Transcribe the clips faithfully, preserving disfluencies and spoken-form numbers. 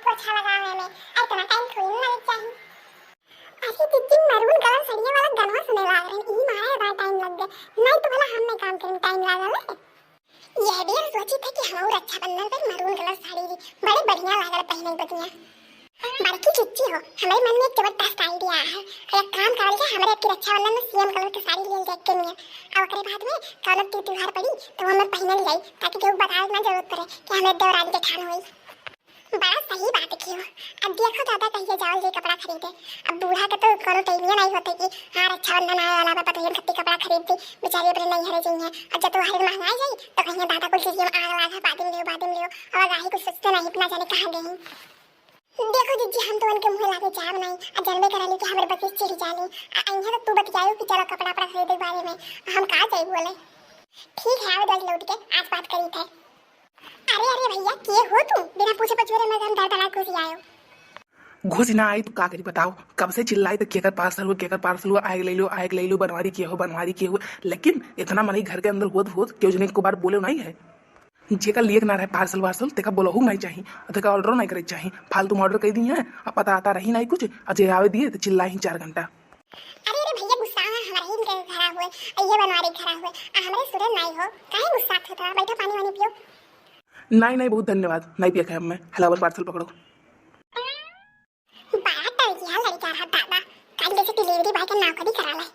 पोछा लगावे में इतना टाइम थोड़ी ना लगे चाहिए। अरे जिज्जी, मरून कलर सड़िया वाला गनवा सुने लाग रहे, ई मारे बड़ा टाइम लग गए। नहीं तो भला हम नहीं काम करें, टाइम लागल है। यह भी हम सोची थे कि हम रक्षाबंधन पे मरून कलर साड़ी ली, बड़े बढ़िया लागल पहने बतिया। बड़की जिज्जी हो, हमारे मन में एक जबरदस्त आइडिया है। एक काम करल जाए, हमारे आपकी रक्षाबंधन में सेम कलर की साड़ी ले जाए के नहीं। अब ओकरे बाद में कौनो ती-, त्योहार पड़ी तो हमें पहनल जाई, ताकि केहू बतावे ना जरूरत पड़े कि हमें देवरानी जेठान होई। बड़ा सही बात की हो। अब देखो दादा, कहिए जाओ जे कपड़ा खरीदे। अब बूढ़ा के तो कोनो टाइम नहीं होते कि हाँ, रक्षाबंधन आए वाला बा, पतोहियन खत्ती कपड़ा खरीद दी, बेचारी अपने नहीं हरे जाइए। अब जब तो हरे महंगाई जाई तो कहिए दादा कुल चीज हम आग लाग है, बाद में लियो, बाद में लियो। अब आगे कुछ सोचते नहीं, इतना जाने कहाँ गई। देखो जिज्जी, हम तो उनके मुँह लागे जाब नहीं। अब जनबे करली कि हमारे बस चिढ़ जाली। आ, अइहे तो तू बतियायो कि चलो कपड़ा, कपड़ा खरीदे के बारे में। हम का जाई बोले। ठीक है, आवे दस लौट के आज बात करी थे। अरे, अरे भैया, के हो तू? बिना पूछे पछोरे में हम दर दरा घुस आयो। घुस ना आई तो का करी बताओ? कब से चिल्लाई तो केकर पार्सल हो, केकर पार्सल हो, आए ले लो, आए ले लो, बनवारी के हो, बनवारी के हो। लेकिन इतना मनई घर के अंदर होत होत केहू जने को बार बोले नहीं है। जेका लिए के ना रहे पार्सल वार्सल, तेका बोलहु नहीं चाही, तेका ऑर्डर नहीं करे चाही। फालतू में ऑर्डर कर दी है, अब पता आता रही नहीं कुछ, और जे आवे दिए तो चिल्लाई ही चार घंटा। अरे, अरे भैया, गुस्सा है, हमारे ही इनके घरा हुए, ये बनवारी घरा हुए, आ हमारे सुरे नहीं हो, काहे गुस्सा थे? थोड़ा बैठो, पानी वानी पियो। नहीं, नहीं, बहुत धन्यवाद, नहीं पिया खाए मैं। हलावन पार्सल पकड़ो। बड़ा टरकिया लड़का रहा दादा, कल जैसे डिलीवरी बॉय के नौकरी करा ले।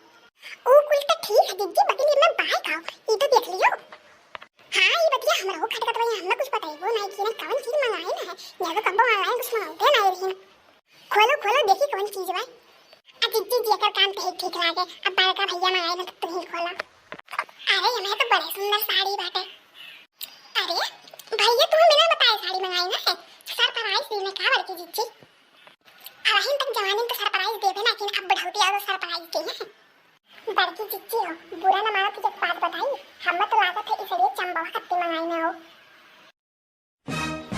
ऊ कुल तो ठीक है जिज्जी, बकिल इनमें बाय का, ई तो देख लियो। हाँ, ई बतिया हमरा हो खटकत भाई, हमरा कुछ पता ही वो नहीं कि ना कौन चीज मंगाए ना है, या तो कबो ऑनलाइन कुछ मंगाते नहीं रही। खोलो, खोलो, देखी कौन चीज बा। आ जिज्जी जी, एकर काम तो ही ठीक लागे, अब बड़का भैया मंगाए ना तो तुम ही खोला। अरे, ये तो बड़े सुंदर साड़ी बाटे। अरे भैया, तुम बिना बताए साड़ी मंगाई ना है, सरप्राइज देने का बड़की जिज्जी। अबहिन तक जवानी तो सरप्राइज देबे ना, लेकिन अब बुढ़ौती आओ तो सरप्राइज दे हैं। बड़की जिज्जी हो, बुरा ना मानो तो एक बात बताई, हमें तो लागत है इसलिए चंबवा खत्ती मंगाई ना हो।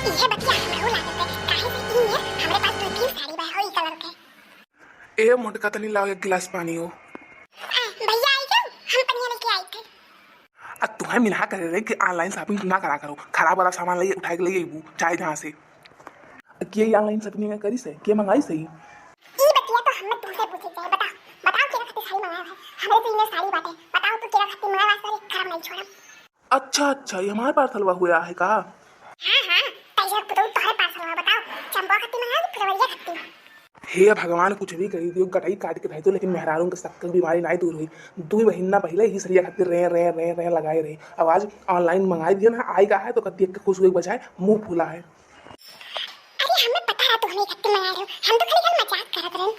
इहे बतिया हमरो लागत है, काहे से ई में हमरे पास दो तीन साड़ी बा हो ई कलर के। ए मोटका, तनी लाओ एक गिलास पानी हो। आ, भैया आई जाओ, हम पनिया लेके आई थे। आ, तुम्हें मिनहा करे रहे कि ऑनलाइन शॉपिंग ना करा करो, खराब वाला सामान ले उठा के ले अइबू चाहे जहाँ से। के ऑनलाइन शॉपिंग करी से, के मंगाई से? ई बतिया तो हमें तुमसे पूछे जाए, बताओ, बताओ केरा खातिर साड़ी मंगाया है, हमरे तो इन्हें साड़ी बाटे, बताओ तू केरा खातिर मंगाया, वास्ते खराब नहीं छोड़ा। अच्छा, अच्छा, ये हमार पार्सल हुआ हुआ है का? हाँ, हाँ, तैयार पुतौ तोहरे पार्सल हुआ, बताओ, चंपा खत्ती मंगाओ कि फुलवरिया खत्ती? हे भगवान, कुछ भी कही दियो, गटई काट के धई दो, लेकिन मेहरारू के शक्कर बीमारी नाई दूर हुई। दुई महीना पहले ही सरिया खातिर रे, रे, रे, रे लगाए रही। अब आज ऑनलाइन मंगाई दियो ना, आई गा है तो कत्ती एक खुश हुए के बजाय मुंह फुला है। अरे, हमें पता है तू हमें खत्ती मंगा रहे हो, हम तो खाली, खाली मजाक करत रहन।